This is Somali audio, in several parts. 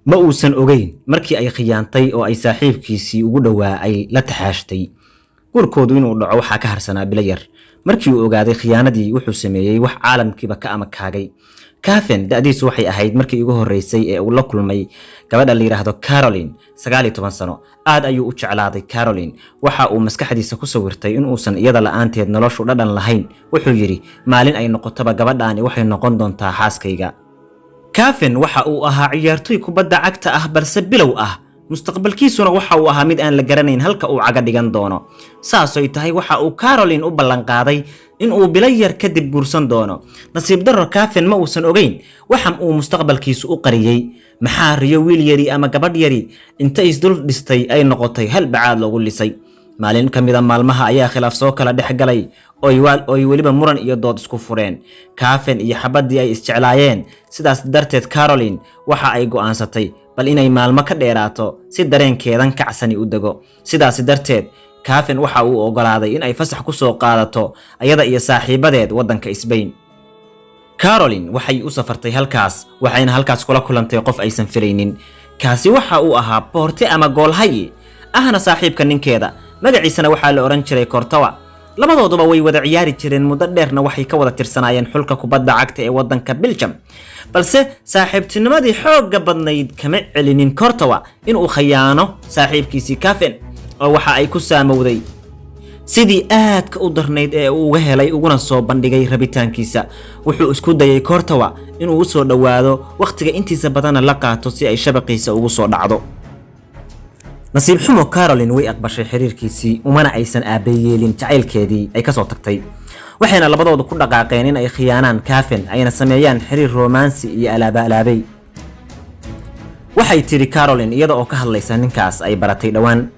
Ma uusan ogeyn markii ay khiyaantay oo ay saaxiibkiisii ugu dhowaa ay la taxaashtay. Guurkoodu inuu dhaco waxaa ka harsanaa bilo yar. Markii uu ogaaday khiyaanadii, wuxuu sameeyey wax caalamkiiba ka amakaagay. Cafen da'diisu waxay ahayd markii ugu horreysay ee uu la kulmay gabadha la yidhaahdo Caroline 19 sano. Aad ayuu u jeclaaday Caroline. Waxa uu maskaxdiisa ku sawirtay in uusan iyada la'aanteed noloshu dhadhan lahayn. Wuxuu yidhi, "Maalin ay noqotoba gabadhaani waxay noqon doontaa xaaskayga." Cafen waxa uu ahaa ciyaartoy kubadda cagta ah, balse bilow ah. Mustaqbalkiisuna waxa uu ahaa mid aan la garanayn halka uu caga dhigan doono. Saasay tahay, waxa uu Caroline u ballanqaaday in uu bilo yar kadib guursan doono. Nasiib darro, Cafen ma uusan ogeyn waxa uu mustaqbalkiisu u qariyey. Maxaa riyo wiil yari ama gabadh yari inta isdul dhistay ay noqotay hal bacaad loogu lisay? Maalin ka mida maalmaha ayaa khilaaf soo kala dhex galay, oy weliba muran iyo dood isku fureen Cafen iyo xabaddii ay isjeclaayeen. Sidaas darteed Caroline waxa ay go'aansatay bal inay maalmo ka dheeraato si dareenkeedan kacsani u dego. Sidaasi darteed Cafen waxa uu oggolaaday in ay fasax ku soo qaadato ayada iyo saaxiibadeed waddanka Sbain. Caroline waxay u safartay halkaas, waxayna halkaas kula kulantay qof aysan filaynin. Kaasi waxa uu ahaa boorte ama goolhaye ahna saaxiibka ninkeeda. Magaciisana waxaa la odhan jiray Kortawa. Labadooduba way wada ciyaari jireen, muddo dheerna waxay ka wada tirsanaayeen xulka kubadda cagta ee waddanka Biljam. Balse saaxiibtinimadii xoogga badnayd kama celinin Kortawa inuu khayaano saaxiibkiisii Cafen, oo waxa ay ku saamowday sidii aadka u darnayd ee uu uga helay uguna soo bandhigay rabitaankiisa. Wuxuu isku dayay Kortawa inuu u soo dhowaado, wakhtiga intiisa badanna la qaato si ay shabaqiisa ugu soo dhacdo. Nasiib xumo, Caroline way aqbashay xiriirkiisii, umana aysan aabbe yeelin jacaylkeedii ay kasoo tagtay. Waxayna labadoodu ku dhaqaaqeen in ay khiyaanaan Cafen, ayna sameeyaan xiriir romansi iyo alaaba alaabey. Waxay tidhi Caroline iyada oo ka hadlaysa ninkaas ay baratay dhowaan,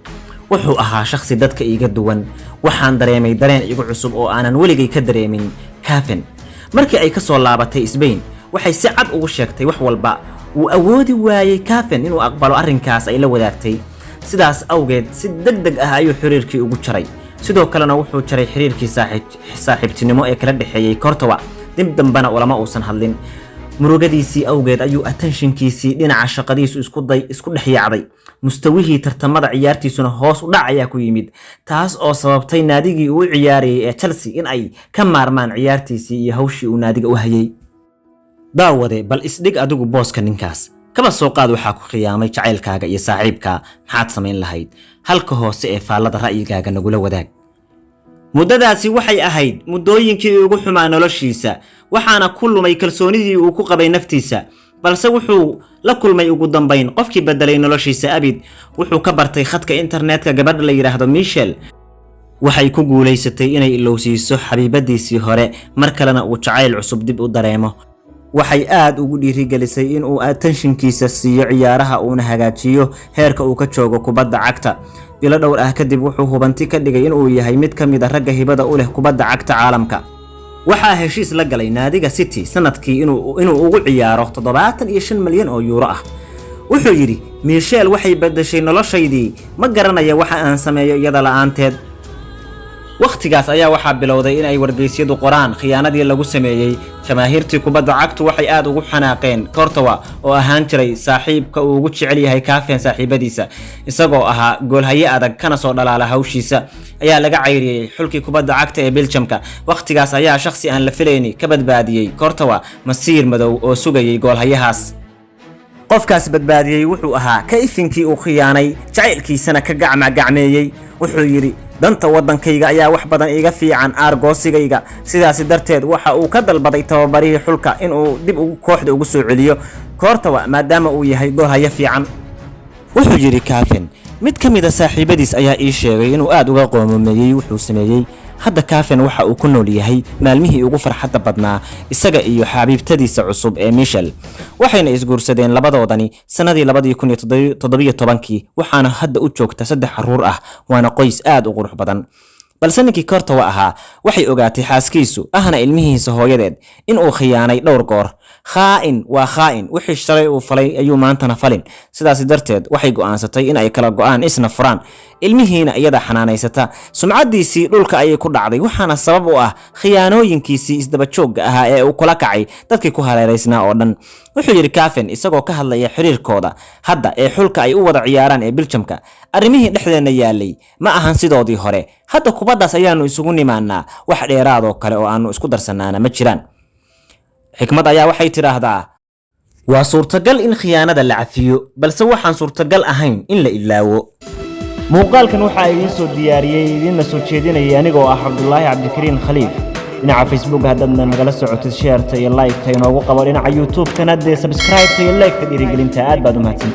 "Wuxuu ahaa shakhsi dadka iiga duwan. Waxaan dareemay dareen igu cusub oo aanan weligay ka dareemin Cafen." Markii ay ka soo laabatay Sbain, waxay si cad ugu sheegtay wax walba. Wuu awoodi waayey Cafen inuu aqbalo arrinkaas ay la wadaagtay. Sidaas awgeed si deg deg ah ayuu xiriirkii ugu jaray. Sidoo kalena wuxuu jaray xiriirkii saaxiibtinimo ee kala dhexeeyey Kortowa. Dib dambena ulama uusan hadlin. Murugadiisii awgeed ayuu attentionkiisii dhinaca shaqadiisu isku dhex yaacday. Mustawihii tartamada ciyaartiisuna hoos u dhac ayaa ku yimid, taas oo sababtay naadigii uu u ciyaarayay ee Chelsea in ay ka maarmaan ciyaartiisii iyo hawshii uu naadiga u hayay. Daawade, bal isdhig adigu booska ninkaas. Kaba soo qaad waxaa ku khiyaamay jacaylkaaga iyo saaxiibka. Maxaad samayn lahayd? Halka hoose ee faallada ra'yigaaga nagula wadaag. Muddadaasi waxay ahayd muddooyinkii ugu xumaa noloshiisa, waxaana ku lumay kalsoonidii uu ku qabay naftiisa. Balse wuxuu la kulmay ugu dambayn qofkii bedelay noloshiisa abid. Wuxuu ka bartay khadka internetka gabadha la yidhaahdo Michel. Waxay ku guulaysatay inay ilowsiiso xabiibadiisii hore, mar kalena uu jacayl cusub dib u dareemo. Waxay aad ugu dhiirigelisay inuu attentionkiisa siiyo ciyaaraha, uuna hagaajiyo heerka uu ka joogo kubadda cagta. Bilo dhowr ah kadib wuxuu hubanti ka dhigay inuu yahay mid ka mid a ragga hibada u leh kubadda cagta caalamka. Waxaa heshiis la galay naadiga City sanadkii inuu ugu ciyaaro 75 malyan oo yuuro ah. Wuxuu yidhi, "Michel waxay bedeshay noloshaydii. Ma garanaya waxa aan sameeyo iyada la'aanteed." Wakhtigaas ayaa waxaa bilowday in ay wargeysyadu qoraan khiyaanadii lagu sameeyey. Jamaahiirtii kubadda cagtu waxay aad ugu xanaaqeen Kortowa, oo ahaan jiray saaxiibka uu ugu jecel yahay Cafen saaxiibadiisa. Isagoo ahaa goolhaye adag kana soo dhalaala hawshiisa ayaa laga cayriyey xulkii kubadda cagta ee Biljamka. Wakhtigaas ayaa shakhsi aan la filayni ka badbaadiyey Kortowa masiir madow oo sugayay goolhayahaas. Qofkaas badbaadiyey wuxuu ahaa ka ifinkii uu khiyaanay, jacaylkiisana ka gacma gacmeeyey. Wuxuu yidhi, "Danta waddankayga ayaa wax badan iiga fiican aargoosigayga." Sidaasi darteed waxa uu ka dalbaday tababarihii xulka inuu dib kooxda ugu soo celiyo Koortawa, maadaama uu yahay goolhayo fiican. Wuxuu yidhi Cafen, "Mid ka mid a saaxiibadiis ayaa ii sheegay inuu aad uga qoomameeyey wuxuu sameeyey." Hadda Cafen waxa uu ku nool yahay maalmihii ugu farxadda badnaa, isaga iyo xabiibtadiisa cusub ee Michel. Waxayna isguursadeen labadoodani sannadii 2017-kii, waxaana hadda u joogta saddex carruur ah, waana qoys aad u qurux badan. Balse ninkii Kortawa ahaa waxay ogaatay xaaskiisu, ahna ilmihiisa hooyadeed, in uu khiyaanay dhowr goor. Khaa'in waa khaa'in, wixii shalay uu falay ayuu maantana falin. Sidaas darteed waxay go'aansatay in ay kala go'aan, isna furaan, ilmihiina iyada xanaanaysata. Sumcaddiisii dhulka ayay ku dhacday, waxaana sabab u ah khiyaanooyinkiisii isdaba joogga ahaa ee uu kula kacay dadkii ku hareeraysnaa oo dhan. Wuxuu yidhi Caven isagoo ka hadlaya xiriirkooda hadda ee xulka ay u wada ciyaaraan ee Biljamka: "Arrimihii dhexdeenna yaalay ma ahan sidoodii hore. Hadda kubaddaas ayaanu isugu nimaanaa, wax dheeraadoo kale oo aanu isku darsanaana ma jiraan." Xikmad ayaa waxay tidhaahdaa: "Waa suurtagal in khiyaanada la cafiyo, balse waxaan suurtagal ahayn in la ilaawo." Muuqaalkan waxaa idiin soo diyaariyey, idiinna soo jeedinayay anigoo ah Cabdulaahi Cabdikariin Khaliif. Dhinaca Facebook haddaadna nagala socotid, share-ta iyo like-ta inoogu qabo. Dhinaca YouTube-kana dee subscribe-ta iyo like-ta dhiirigelinta. Aad baad u mahadsan.